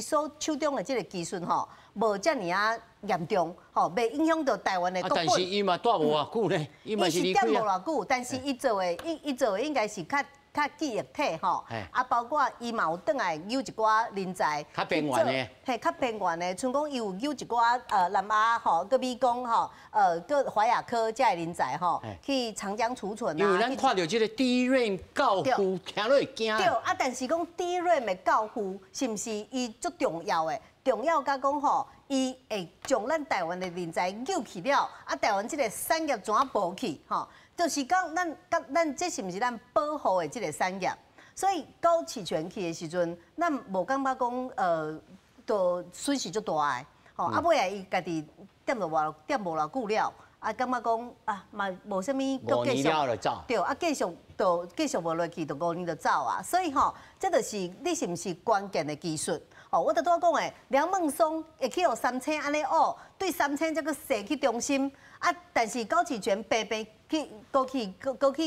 手中的這個技術吼，無遮爾仔嚴重，吼，袂影響著台灣的國本。但是伊嘛蹛無偌久咧，伊嘛是踮無偌久，但是伊做的應該是較記憶體吼，啊，包括伊嘛有轉來揪一寡人才，較邊緣的，嘿，較邊緣的，像講伊有揪一寡南亞吼，閣美工吼，閣華亞科遮的人才吼，去長江儲存啊。因為咱看著這個 DRAM 教父，聽落會驚。對，啊，但是講 DRAM 的教父是毋是伊足重要的？重要甲講吼，伊會將咱台灣的人才揪去了，啊，台灣這個產業怎啊無去吼？就是講，咱這是毋是咱保護的這個產業？所以高啟全去的時陣，咱無感覺講都損失足大的，吼。啊，尾仔伊家己踮無偌久了，啊，感覺講啊嘛無啥物閣繼續，對，啊，繼續無落去，就5年就走啊。所以吼，這就是你是毋是關鍵的技術？哦，我拄仔講的，梁孟松會去予三星按呢挖，對三星才閣踅去中芯啊，但是高啟全白白去高啟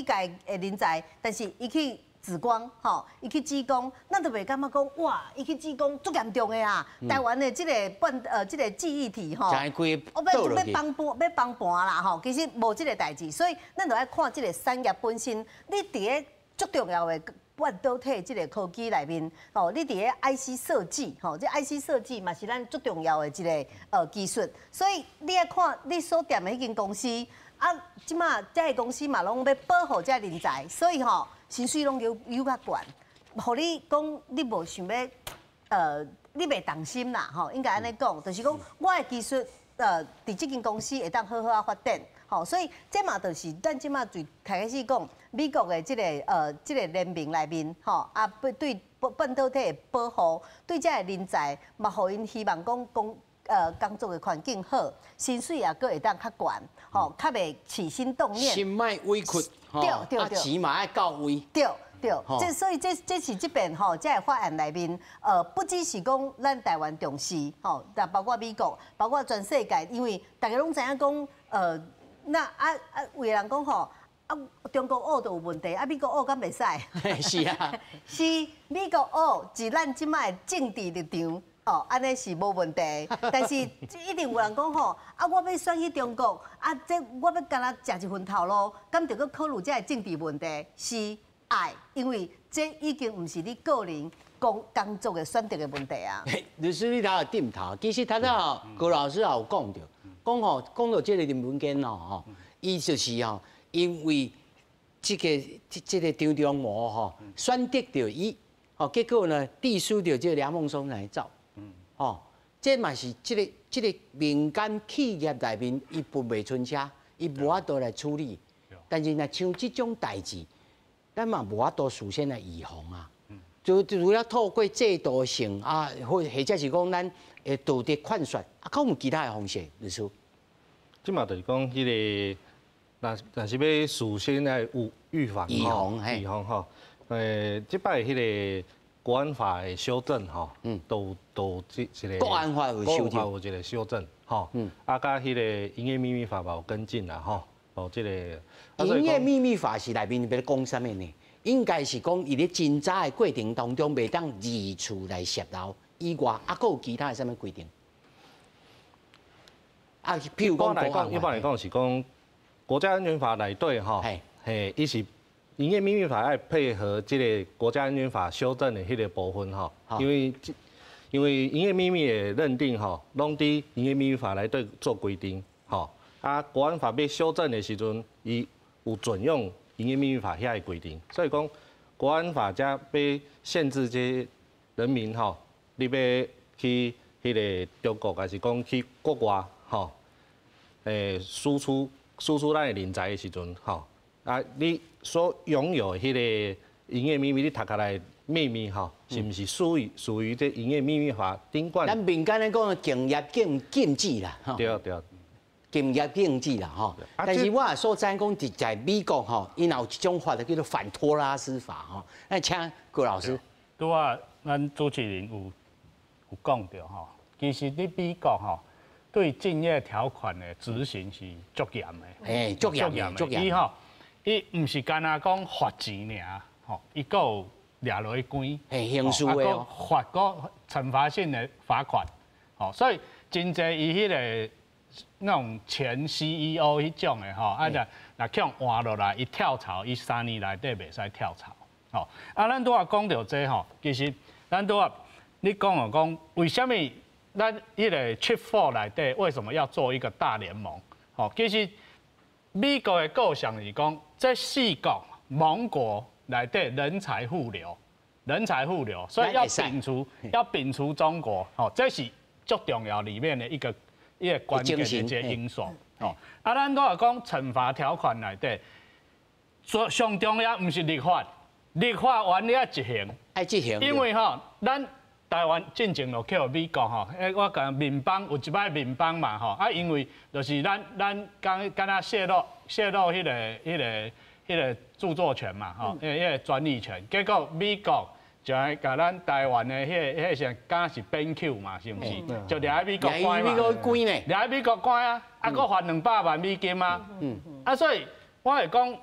界的人才，但是伊去紫光，吼，伊去紫光，咱就袂感覺講哇，伊去紫光足嚴重的啊！台灣的這個這個記憶體吼，我欲崩盤啦吼，其實無這個代誌，所以咱就愛看這個產業本身，你佇咧足重要的半導體這個科技內面，吼，你佇咧 IC 設計，吼，這 IC 設計嘛是咱足重要的一個技術，所以你愛看你所踮的彼間公司，啊，這馬這个公司嘛攏欲保護這人才，所以吼，薪水攏要較懸，予你講你無想欲，你袂動心啦，吼，應該按呢講，就是講我的技術，佇這間公司會當好好仔發展，吼，所以這嘛就是咱這馬最開始講美國的這個聯盟內面，吼，啊，對半導體的保護，對這个人才嘛，予𪜶希望講講。工作的环境好，薪水也阁会当较悬，吼，较袂起心动念。心莫委屈，对对对，钱嘛爱到位。对对，这所以这是这遍吼，这个法案内面，不只是讲咱台湾重视，吼，但包括美国，包括全世界，因为大家拢知影讲，那啊啊，有的人讲吼，啊，中国学就有问题，啊，美国学敢袂使？是啊，是美国学是咱这摆的政治立场。哦，按呢是无问题，但是一定有人讲吼，啊，我欲选去中国，啊，这我欲干焦食一份头路，敢著阁考虑这个政治问题？是爱，因为这已经毋是你个人工作的选择的问题啊。律师，你头有点头，其实头拄仔高老师也有讲著，讲吼，讲到这个林文坚哦吼，伊就是吼，因为这个张忠谋吼选择著伊，吼，结果呢，递输著这个梁孟松来走。哦，这嘛是这个民间企业内面，伊不袂出声，伊无法度来处理。但是若像这种代志，咱嘛无法度事先来预防啊。就除了透过制度性啊，或者是讲咱的道德劝说，啊，阁有其他的方式，律师。这嘛就是讲，彼个，若是欲事先来有预防，预防，预防吼。这摆彼个国安法的修正吼，都这一个国安法有修正，有一个修正吼，啊，佮彼个营业秘密法嘛有跟进啦吼，哦，这个营业秘密法是内面欲讲啥物呢？应该是讲伊咧侦查的过程当中，袂当二次来泄露以外，啊，阁有其他的啥物规定？啊，譬如讲，一般来讲是讲国家安全法内底吼，嘿，伊是。营业秘密法爱配合这个国家安全法修正的彼个部分吼，因为营业秘密的认定吼，拢伫营业秘密法内底做规定吼。啊，国安法欲修正的时阵，伊有准用营业秘密法遐个规定，所以讲国安法才欲限制这人民吼，你欲去彼个中国，还是讲去国外吼，输出咱的人才的时阵吼。啊，你所拥有的彼个营业秘密，你读起来秘密吼，是毋是属于这营业秘密法顶管？咱民间咧讲竞业禁止啦，对对，竞业禁止啦，吼。但是我所知讲，伫在美国吼，伊若有一种法就叫做反托拉斯法吼。那请郭老师。拄仔咱主持人有讲著吼，其实伫美国吼，对竞业条款的执行是足严的。哎，足严，足严。伊吼。伊毋是干焦讲罚钱尔，吼，伊阁有掠落去关，刑事的哦，罚阁惩罚性的罚款，吼，所以真济伊彼个那种前 CEO 彼种的吼，啊，若去予换落来，伊跳槽，伊3年内底袂使跳槽，吼，啊，咱拄仔讲著这吼，其实咱拄仔你讲哦讲，为啥物咱彼个 Chip 4 内底为什么要做一个大联盟？吼，其实美国的构想是讲，这四国盟国内底人才互流，人才互流，所以要摒除中国，吼，这是足重要里面的一个关键的一个因素。哦，啊，咱拄仔讲惩罚条款内底，最上重要毋是立法，立法完你爱执行，爱执行，因为吼，咱台湾进前就去予美国吼，我讲民邦有一摆民邦嘛吼，啊，因为就是咱刚敢若泄露彼个著作权嘛吼，彼个专利权，结果美国就来共咱台湾的彼个啥，敢是 BenQ 嘛，是毋是？就掠去美国关嘛，美国关呢？掠去美国关啊，啊，阁罚200万美金啊。啊，所以我会讲，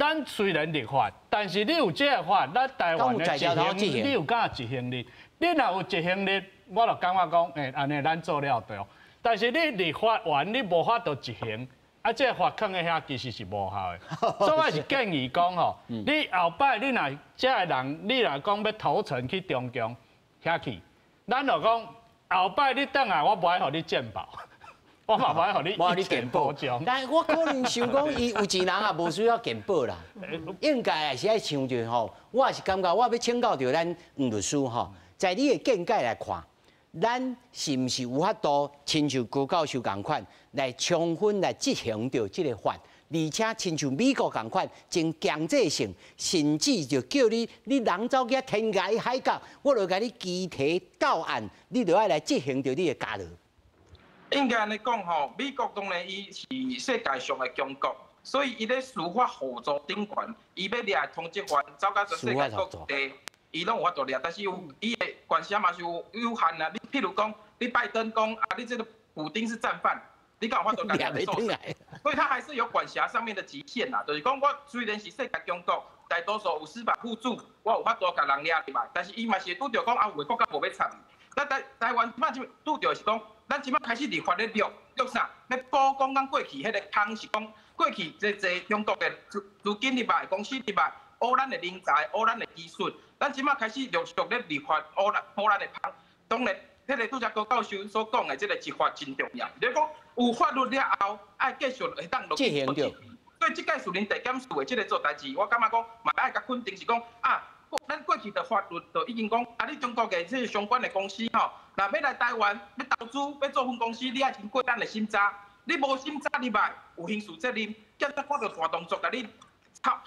咱虽然立法，但是你有这个法，咱台湾的执行，你有敢有执行力？你若有执行力，我就感觉讲，欸，按呢咱做了对。但是你立法完，你无法度执行，啊，这个法囥佇遐其实是无效的。所以我是建议讲吼，你后摆你若这个人，你若讲欲投诚去中共遐去，咱就讲后摆你转来，我无爱予你健保，我嘛无爱予你一切保障。但我可能想讲，伊有钱人也无需要健保啦，应该也是爱像著吼。我也是感觉，我欲请教著咱黄律师吼，在你的见解来看，咱是毋是有法度亲像高教授仝款来充分来执行著这个法，而且亲像美国仝款真强制性，甚至就叫你你人走去天涯海角，我就共你提提到案，你就爱来执行著你的家劳。应该按呢讲吼，美国当然伊是世界上的强国，所以伊咧司法互助顶悬，伊欲掠通缉犯走到全世界各地，伊拢有法度掠。但是有伊的管辖嘛是有有限啊。你譬如讲，你拜登讲啊，你这个普丁是战犯，你敢有法度共伊受审？所以他还是有管辖上面的极限啦。就是讲，我虽然是世界强国，大多数有司法互助，我有法度共人掠入来，但是伊嘛是会拄著讲啊，有的国家无欲参与。咱台台湾这摆就拄著是讲，咱这摆开始立法咧掠掠啥？欲补讲咱过去彼个空是讲过去济济中国的资资金入来，公司入来，挖咱的人才，挖咱的技术。咱这摆开始陆续咧立法补咱补咱的空。当然，彼个拄才高教授所讲的这个执法真重要。就是讲有法律了后，爱继续会当落去。所以这届树林地检署的这个做代志，我感觉讲嘛爱共肯定是讲啊。咱过去的法律就已经讲，啊，你中国的这个相关的公司吼，若欲来台湾欲投资欲做分公司，你爱经过咱的审查，你无审查入来，有刑事责任。检察官就大动作共你抄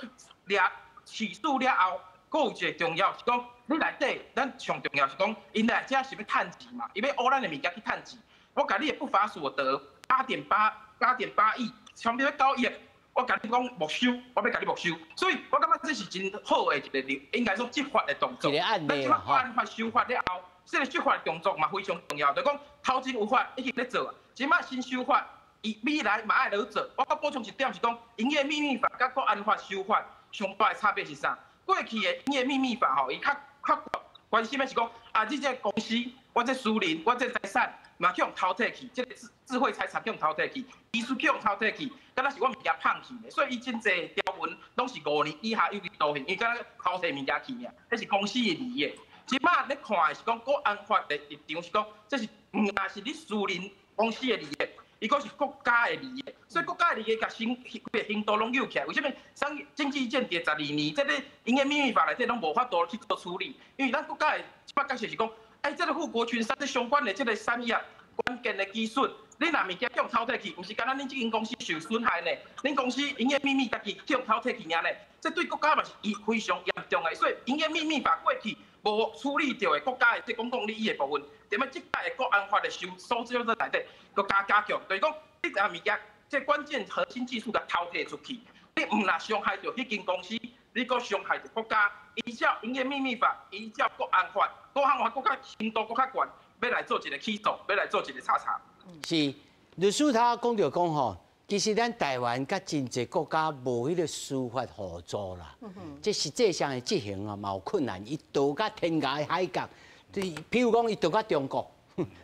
掠起诉了后，阁有一个重要是讲，你内底咱上重要是讲，𪜶来遮是欲趁钱嘛，伊欲挖咱的物件去趁钱。我共你的不法所得8.8亿，差不多9亿。我共你讲没收，我欲共你没收，所以我感觉这是真好的一个，应该说执法的动作。一个案例。咱这摆国安法修法了后，这个执法动作嘛非常重要，就讲头前有法已经咧做啊，这摆新修法，伊未来嘛爱来做。我阁补充一点是讲，营业秘密法佮国安法修法上大的差别是啥？过去的营业秘密法吼，伊较较关心的是讲，啊，你这个公司，我这私人，我这财产。嘛去予偷提去，这个智智慧财产去予偷提去，技术去予偷提去，敢若是我物件放去的，所以伊真济条文拢是5年以下有期徒刑，伊敢若偷提物件去尔，这是公司的利益。这摆咧看的是讲国安法的立场是讲，这是毋但是你私人公司的利益，伊阁是国家的利益，所以国家的利益共刑规个刑度拢扭起来。为啥物？商业经济间谍12年，这个营业秘密法内底拢无法度去做处理，因为咱国家的这摆角色是讲。哎，这个护国群山这相关的这个产业关键的技术，你若物件去予偷提去，毋是干焦恁这间公司受损害呢？恁公司营业秘密家己去予偷提去尔呢？这对国家嘛是伊非常严重的。所以营业秘密法过去无处理著的国家的这公共利益的部分，踮咧这届的国安法的修修正内底，阁加加强，就是讲你若物件这关键核心技术共偷提出去，你毋但伤害著彼间公司，你阁伤害著国家。依照营业秘密法，依照国安法，国安法阁较程度阁较悬，欲来做一个起诉，欲来做一个查查。是，律师他讲著讲吼，其实咱台湾佮真济国家无彼个司法互助啦，这实际上的执行啊，嘛有困难。伊渡到天涯海角，对，譬如讲伊渡到中国，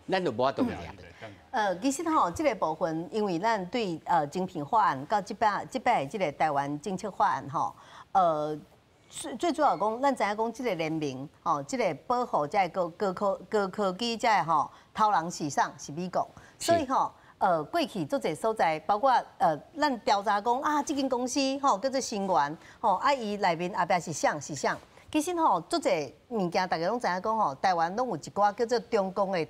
咱就无法度掠。其实吼，这个部分，因为咱对晶片法案到这摆这摆这个台湾政策法案吼，最最主要讲，咱知影讲这个联盟吼，这个保护这个高高科高科技这个吼，头人是啥？是美国，所以吼，过去足济所在，包括咱调查讲啊，这间公司吼叫做新源吼，啊伊内面后壁是啥是啥？其实吼，足济物件，大家拢知影讲吼，台湾拢有一寡叫做中共的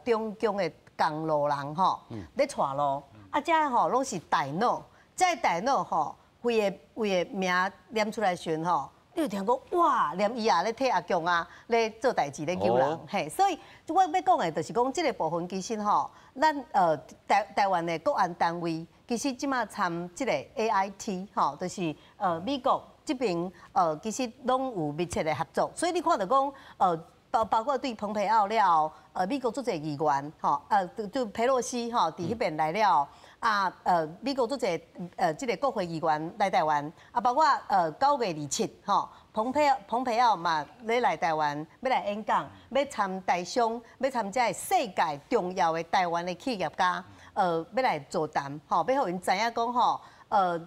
中共的共路人吼，咧带路，啊，这吼拢是大脑，这大脑吼，规个规个名念出来时吼。你有听讲哇？连伊也咧替阿共啊咧做代志咧救人，嘿，所以我欲讲的，就是讲这个部分其实吼，咱台台湾的国安单位其实这马参这个 AIT 吼，就是美国这边其实拢有密切的合作，所以你看著讲包包括对蓬佩奥了，美国足济议员吼，就佩洛西吼，伫彼边来了。啊，美国足济这个国会议员来台湾，啊，包括9月27吼，蓬佩蓬佩奥嘛咧来台湾，欲来演讲，欲参台商，欲参这世界重要的台湾的企业家，欲来座谈，吼，欲予𪜶知影讲吼，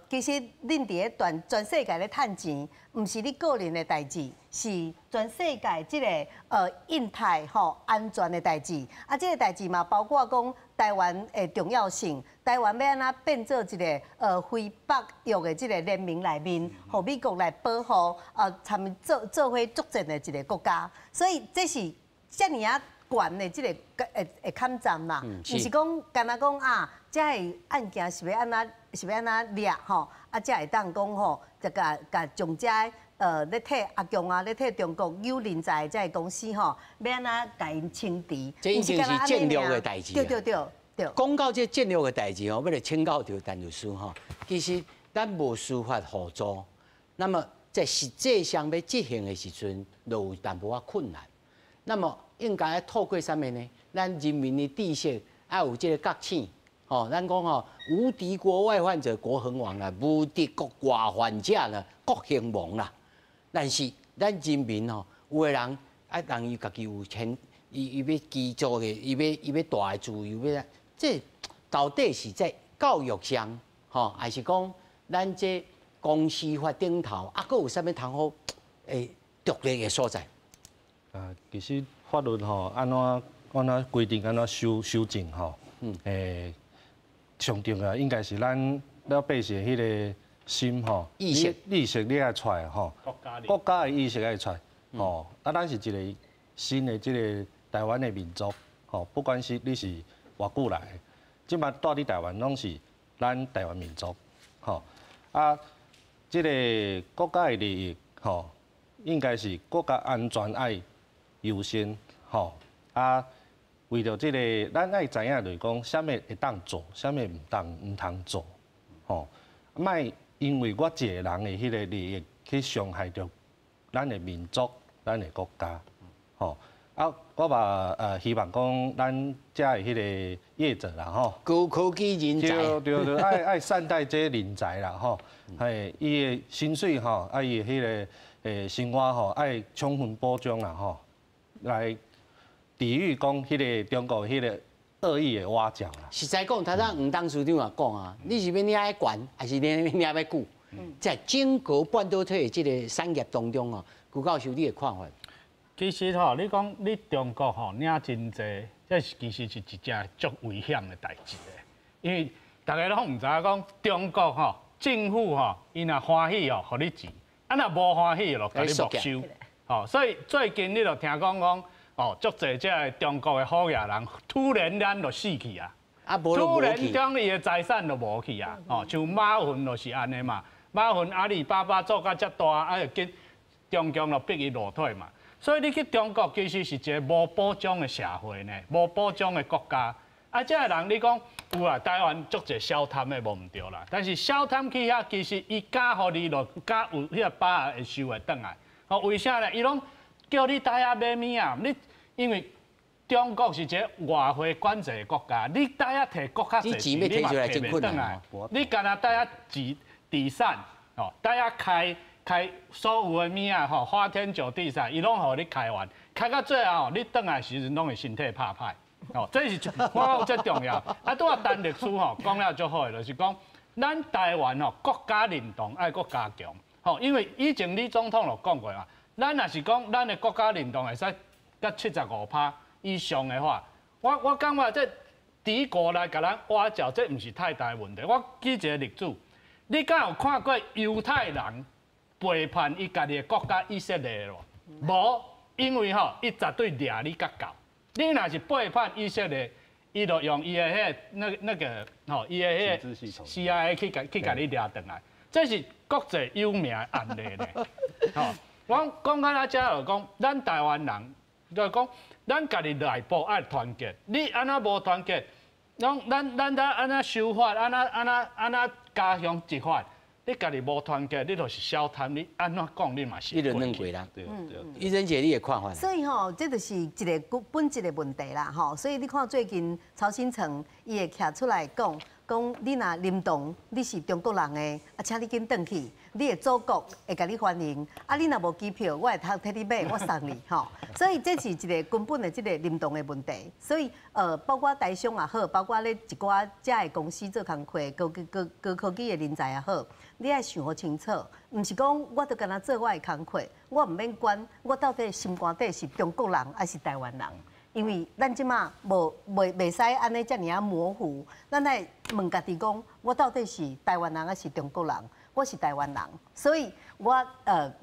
其实恁伫咧全全世界咧趁钱，毋是你个人的代志，是全世界这个印太吼安全的代志。啊，这个代志嘛，包括讲台湾的重要性，台湾欲按怎变做一个非北约的这个联盟内面，予美国来保护，参做做伙作战的一个国家。所以这是遮尔仔悬的这个会会抗战啦，毋是讲干焦讲啊，这个案件是欲按怎是欲按怎掠吼，啊，才会当讲吼，就共共将这咧替阿共啊，咧替中国诱人才的这个公司吼，欲按怎共𪜶清除？这已经是战略的代志。对对对。對。講到這戰略的代誌吼，欲來請教著陳律師吼，其實咱無司法互助，那麼在實際上欲執行的時陣，就有淡薄仔困難。那麼應該愛透過啥物呢？咱人民的知識愛有這個覺醒，吼，咱講吼，無敵國外患者國恆亡啦，無敵國外患者呢國興亡啦。但是咱人民吼，有的人啊，人伊家己有錢，伊欲基礎的，伊欲大的自由，欲這到底是在教育上，吼，還是講咱這公司法頂頭，啊，閣有啥物通好著力的所在？啊，其實法律吼，按怎按怎規定，按怎修修正吼，上重要應該是咱老百姓彼个心吼，意識意識你愛出來吼，國家的意識愛出來吼，啊，咱是一個新的這个台灣的民族，吼，不管是你是偌久來的，這擺蹛佇台灣攏是咱台灣民族，吼，啊，這个國家的利益，吼，應該是國家安全愛優先，吼，啊，為著這个，咱愛知影就是講，啥物會當做，啥物毋當毋通做，吼，莫因為我一個人的彼个利益去傷害著咱的民族、咱的國家，吼。啊，我嘛希望講咱遮的彼个業者啦，吼，高科技人才，對對對，愛愛善待這人才啦，吼，嘿，伊的薪水吼，啊伊的彼个生活吼，愛充分保障啦，吼，來抵禦講彼个中國彼个惡意的挖角啦。實在講，頭先黃董事長也講啊，你是欲領得懸，還是領領欲久？在整個半導體的這個產業當中哦，辜教授你的看法？其實吼，你講你中國吼領真濟，這是其實是一件足危險的代誌的，因為大家攏毋知影講中國吼政府吼，伊若歡喜哦，予你錢，啊若無歡喜就共你沒收。吼，所以最近你就聽講講，哦，足濟這个中國的好額人突然間就死去啊，突然將伊的財產就無去啊，哦，像馬雲就是按呢嘛，馬雲阿里巴巴做甲遮大，啊，就緊中共就逼伊落退嘛。所以你去中國其實是一个無保障的社會呢，無保障的國家。啊，這个人你講有啊，台灣足濟小貪的無毋對啦，但是小貪去遐，其實伊敢予你就敢有彼个把握會收會轉來。哦，為啥呢？伊攏叫你來遐買物仔，你因為中國是一个外匯管制的國家，你來遐提閣較濟錢，你嘛提袂轉來。你干焦來遐置資產，哦，來遐開。開所有的物仔吼，花天酒地啥，伊攏予你開完，開到最後，你轉來時陣攏會身體拍歹，哦，這是我講最重要。啊，拄仔陳律師吼講了足好的，就是講咱台灣吼國家認同愛閣加強，吼，因為以前李總統就講過嘛，咱若是講咱的國家認同會使甲75%以上的話，我感覺這敵國來共咱挖角，這毋是太大問題。我舉一個例子，你敢有看過猶太人背叛伊家己的國家以色列無？無，因為吼，伊絕對掠你甲到。你若是背叛以色列，伊就用伊的彼个那那个吼，伊的彼个 CIA 去共你掠轉來。這是國際有名的案例呢。吼，我講到遮就講，咱台灣人就是講，咱家己內部愛團結。你按怎無團結？攏咱咱咱按怎修法？按怎按怎按怎加強執法？你家己無團結，你就是小貪，你按怎講你嘛是。你就軟過啦。對對。玉珍姐，你的看法？所以吼，這就是一个本質的問題啦，吼。所以你看最近曹興誠伊會徛出來講，講你若認同你是中國人的，啊，請你緊轉去，你的祖國會共你歡迎。啊，你若無機票，我會通替你買，我送你，吼。所以這是一个根本的這个認同的問題。所以包括台商也好，包括咧一寡遮的公司做工課高高高科技的人才也好。你愛想予清楚，毋是講我就干焦做我的工課，我毋免管我到底心肝底是中國人還是台灣人，因為咱這馬無袂袂使按呢遮爾仔模糊，咱愛問家己講，我到底是台灣人還是中國人？我是台灣人，所以我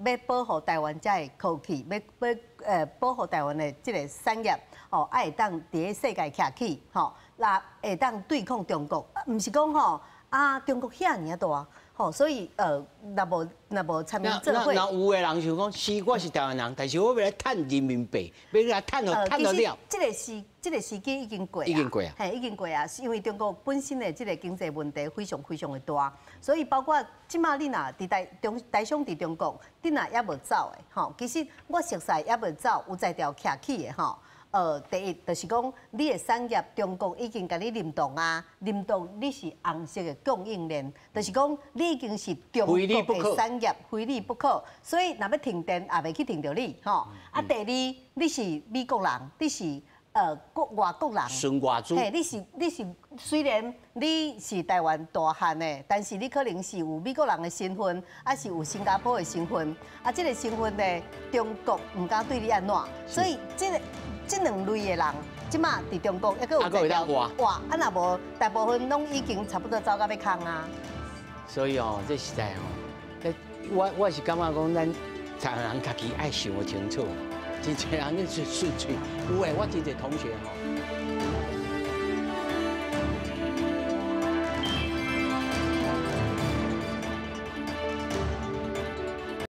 欲保護台灣遮的科技，欲欲保護台灣的這个產業，吼，愛會當佇咧世界徛起，吼，那會當對抗中國，毋是講吼。啊，中國遐爾大，吼，所以若無參與做伙。那有的人想講，是我是台灣人，但是我欲來趁人民幣，欲來趁予趁到了。這個時機已經過啊，已經過啊，嘿，已經過啊，是因為中國本身的這個經濟問題非常非常的大，所以包括這馬你若佇台中台商佇中國，你若猶無走的，吼，其實我熟似猶無走，有才調徛起的吼。第一就是講，你的產業中國已經共你認同啊，認同你是紅色的供應鏈，就是講你已經是中國的產業，非你不可。所以若欲停電，也袂去停著你，吼。啊，第二，你是美國人，你是國外國人，純外資。嘿，你是雖然你是台灣大漢的，但是你可能是有美國人的身份，抑是有新加坡的身份，啊，這個身份呢，中國毋敢對你按怎，所以這兩類的人，這馬佇中國猶閣有才調活，啊若無大部分攏已經差不多走到欲空啊。所以哦，這實在哦，我是感覺講，咱台灣人家己愛想清楚，真濟人你是順喙，有的我真濟同學吼。